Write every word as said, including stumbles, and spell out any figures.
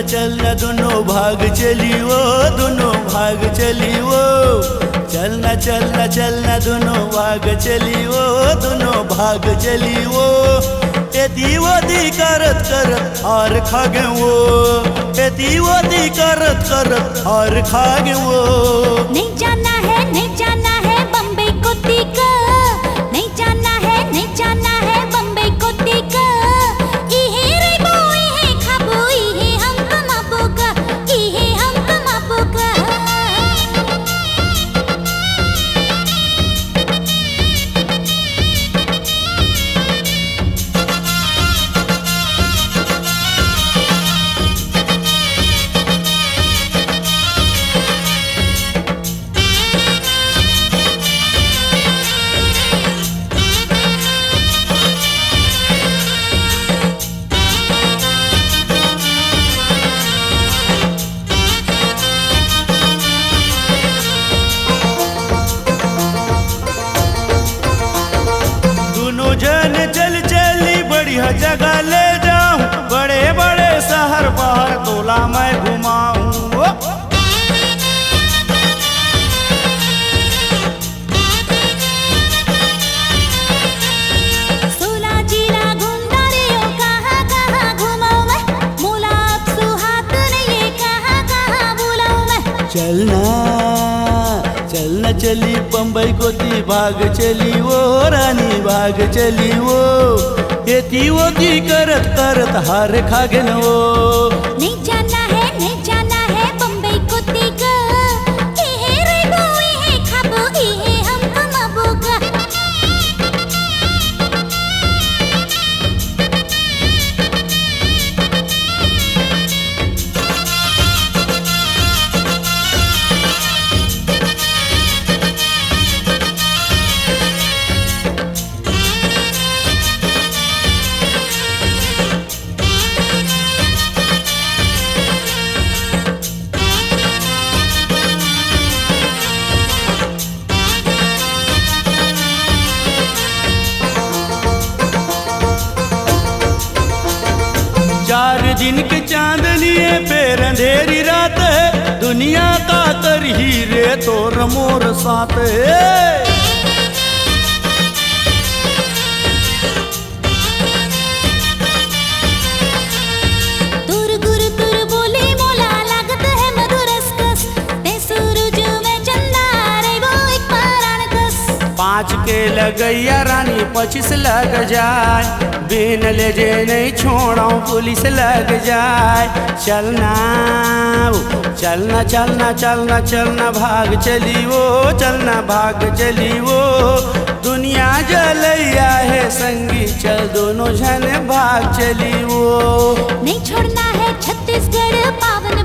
चलना दोनों भाग चली वो, दोनों भाग चली वो। चलना, चलना, चलना दोनों भाग चली वो, दोनों भाग चली वो। एती वोती करत करत हार खा गे वो, एती वोती करत करत हार खा गे वो। नहीं जाना है, नहीं जाना है बम्बई कोती का, नहीं जाना है, नहीं जाना है बम्बई कोती का। इहे रहिबो, इहे खाबो, इहे हम कमाबो का, इहे हम कमाबो का। दोनों जन चल चली बढ़िया जगह ले जाऊं, बड़े बड़े शहर बाहर तोला मैं घुमाऊं। ओ! सोला जिला घूम डारे ओ, कहाँ कहाँ घुमाऊं मैं, मोला अब सुहात नहीं है, कहाँ कहाँ बुलाऊं मैं। चलना, चलना चली बम्बई कोती, भाग चली वो रानी, भाग चली वो। एती वोती करत करत हार खा गेन वो। नहीं जाना है, नहीं जाना है बम्बई कोती का। इहे रहिबो, इहे खाबो, इहे हम कमाबो का। चार दिन के चांदनी है, फेर अंधेरी रात है, दुनिया का तरही रे तोर मोर साथ है। तुर गुर तुर बोली मोला लागत है मधुरस कस, ते सूरज में चंदा रहिबो एक परान कस। पाँच के लगइया रानी पच्चीस लग जाए, बिन ले जे नहीं छोड़ो पुलिस लग जाए। चलना, चलना, चलना, चलना, चलना, भाग चली वो, चलना, भाग चली वो। दुनिया जलैया है संगी, चल दोनों झन भाग चली वो। नहीं छोड़ना है छत्तीसगढ़ पावन